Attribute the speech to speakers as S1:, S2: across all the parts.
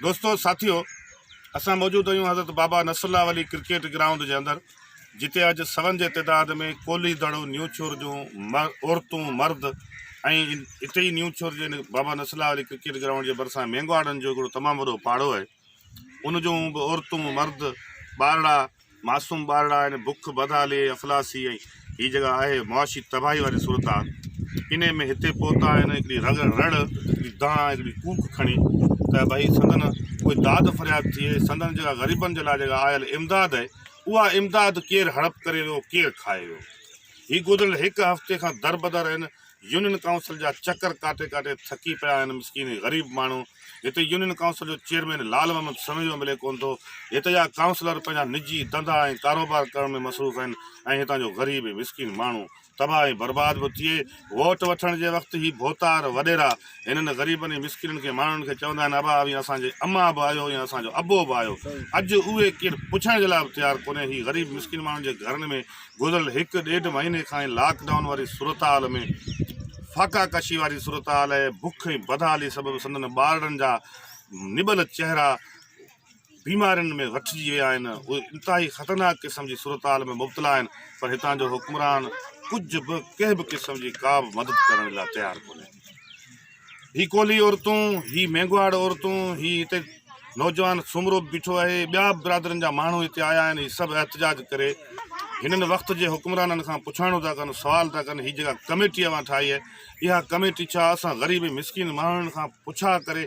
S1: دوستو ساٿيو اسان موجود آهيون حضرت بابا نصر الله ولي ڪرڪيٽ گرائونڊ جي اندر جتي اڄ سون جي تعداد ۾ ڪولهي دڙو نيو ڇور جون عورتون مرد ۽ اتي ئي نيو ڇور جي بابا نصر الله ولي ڪرڪيٽ گرائونڊ جي ڀرسان مينگواڙن جو هڪڙو تمام وڏو پاڙو آهي ان جون به عورتون مرد ٻارڙا معصوم ٻارڙا آهن، بک، بدحالي ۽ افلاسي ۽ هي جيڪا آهي معاشي تباهي واري صورتحال انهي ۾ هتي پهتا آهن هڪڙي رڳ رڙ هڪڙي دانهن هڪڙي ڪوڪ کڻي ته ڀئي سندن ڪوئي داد فرياد ٿئي سندن جيڪا غريبن جي لاء جيڪا آيل امداد آهي اها امداد ڪير هڙپ ڪري ويو ڪير کائي ويو هي گذريل هڪ هفتي کان دربدر آهن يونين ڪائونسل جا چڪر ڪاٽي ڪاٽي ٿڪي پيا آهن مسڪين غريب ماڻهو هتي يونين ڪائونسل جو چيئرمين لال محمد سميجو ملي ڪونه ٿو هتي جا ڪائونسلر پنهنجا نجي ڌنڌا ۽ ڪاروبار ڪرڻ ۾ مصروف آهن ۽ هتان جو غريب ۽ مسڪين ماڻهو تباهه ۽ برباد به ٿئي ووٽ وٺڻ جي وقت هي ڀوتار وڏيرا هنن غريبن ۽ مسڪينن کي ماڻهن کي چوندا آهن ابا اوهين اسان جي اما به آهيو ۽ اسان جو ابو به آهيو اڄ اهي ڪير پڇڻ جي لاء به تيار ڪونهي هي غريب مسڪين ماڻهن جي گهرن ۾ گذريل هڪ ڏيڍ مهيني کان ئي لاڪ ڊائون واري صورتحال ۾ فاقا ڪشي واري صورتحال ۽ بک ۽ بدحالي سبب سندن ٻارڙن جا نٻل چهرا بيمارين ۾ وٺجي ويا آهن اهي انتهائي خطرناڪ قسم جي صورتحال ۾ مبتلا آهن پر هتان جو حڪمران ڪجهه به ڪنهن به قسم جي ڪا به مدد ڪرڻ لاء تيار ڪونهي. هي ڪولهي عورتون، هي مينگهواڙ عورتون، هي هتي نوجوان سومرو به بيٺو آهي، ٻيا به برادرين جا ماڻهو هتي آيا آهن، هي سڀ احتجاج ڪري هنن وقت جي حڪمرانن کان پڇاڻو ٿا ڪن، سوال ٿا ڪن، هي جيڪا ڪميٽي اوهان ٺاهي آهي، اها ڪميٽي ڇا اسان غريب ۽ مسڪين ماڻهن کان پڇا ڪري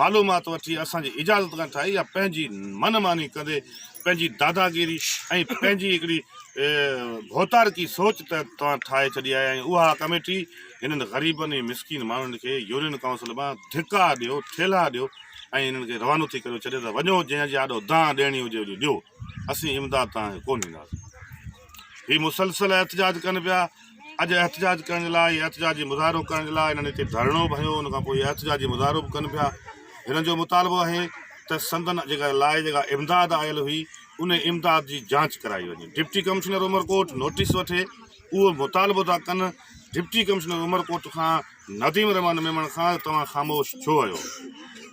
S1: معلومات وٺي اسان جي اجازت کان ٺاهي يا پنهنجي من ماني ڪندي پنهنجي داداگيري ۽ پنهنجي هڪڙي ڀوتارڪي سوچ تحت توهان ٺاهي ڇڏي آهي ۽ اها ڪميٽي هنن غريبن ۽ مسڪين ماڻهن کي يونين ڪائونسل مان ڌڪا ڏيو، ٿيلها ڏيو ۽ هنن کي روانو ٿي ڪريو ڇڏيو ته وڃو جنهن جي آڏو دانهن ڏيڻي هجي وڃي ڏيو، اسين امداد توهان کي ڪونه ڏينداسين. هي مسلسل احتجاج ڪن پيا، اڄ احتجاج ڪرڻ جي لاء احتجاجي مظاهرو ڪرڻ جي لاء هنن هتي ڌرڻو به هنيو ان کان پوء احتجاجي مظاهرو به ڪن پيا. هنن جو مطالبو آهي ته سندن جيڪا لاء جيڪا امداد آيل هئي ان امداد جي جاچ ڪرائي وڃي. ڊپٽي ڪمشنر عمرڪوٽ نوٽيس وٺي اهو مطالبو ٿا ڪن ڊپٽي ڪمشنر عمرڪوٽ کان نديم الرحمان ميمڻ کان ته توهان خاموش ڇو آهيو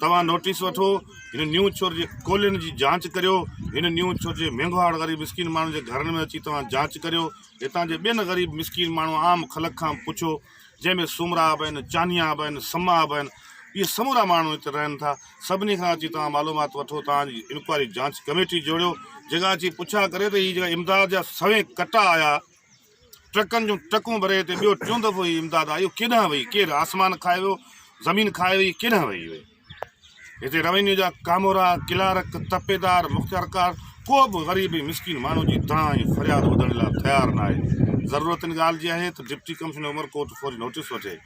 S1: توهان نوٽيس وٺو هن نيو ڇور جي ڪولين جي جانچ ڪريو هن نيو ڇور جي مينگهواڙ غريب مسڪين ماڻهن جي گهرن ۾ اچي توهان جانچ ڪريو هتان جي ٻين غريب مسڪين ماڻهو عام خلق کان پڇو جنهن ۾ سومرا به آهن چانيا به آهن سما به آهن اهي سمورا ماڻهو هتي رهن ٿا سڀني کان اچي توهان معلومات وٺو توهان جي انڪوائري جانچ ڪميٽي جوڙيو جيڪا اچي پڇا ڪري ته هي جيڪا امداد جا سوين ڪٽا آيا ٽرڪن جون ٽرڪون ڀري هتي ٻيو ٽيون دفعو هي امداد آئي اهو ڪيڏانهن وئي ڪير آسمان کائي ويو زمين کائي وئي ڪيڏانهن وئي اهي هتي روينيو جا ڪامورا ڪلارڪ تپيدار مختيارڪار ڪو به غريب ۽ مسڪين ماڻهو جي دانهن ۽ فرياد ٻڌڻ لاء تيار نه آهي ضرورت ان ڳالهه جي آهي ته ڊپٽي ڪمشنر عمرڪوٽ فوري نوٽيس وٺي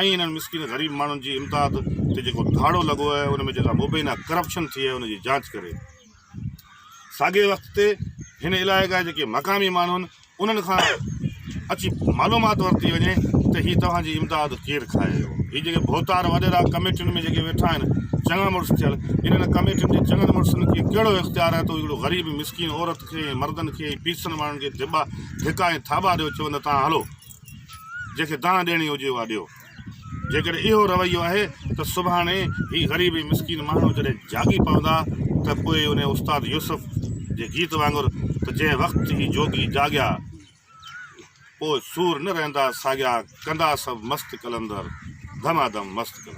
S1: ۽ انهن مسڪين غريب ماڻهن جي امداد تي جيڪو ڌاڙو لڳو آهي ان ۾ جيڪا مبينا ڪرپشن ٿي آهي ان جي جاچ ڪري. ساڳئي وقت تي هن علائقي جا جيڪي مقامي ماڻهو آهن انهن کان اچي معلومات ورتي وڃي ته هي توهان جي امداد ڪير کائي ويو هي جيڪي ڀوتار وڏيرا ڪميٽين ۾ جيڪي ويٺا آهن چڱا مڙس ٿيل انهن ڪميٽين جي چڱن مڙسن کي ڪهڙو اختيار آهي ته هڪڙو غريب مسڪين عورت کي ۽ مردن کي ۽ پيرسن ماڻهن کي ڌٻا ڌڪا ۽ ٿاٻا ڏيو چون ته توهان هلو جنهن کي دانهن ڏيڻي هجي اها ڏيو. جيڪڏهن اهو رويو آهي ته سڀاڻي هي غريب ۽ مسڪين ماڻهو جڏهن جاڳي پوندا ته پوء انهي استاد يوسف جي گيت وانگر ته جنهن وقت هي جوڳي جاڳيا پوء سور نه رهندا ساڳيا ڪندا سڀ مست قلندر ڌمادم مست قلندر.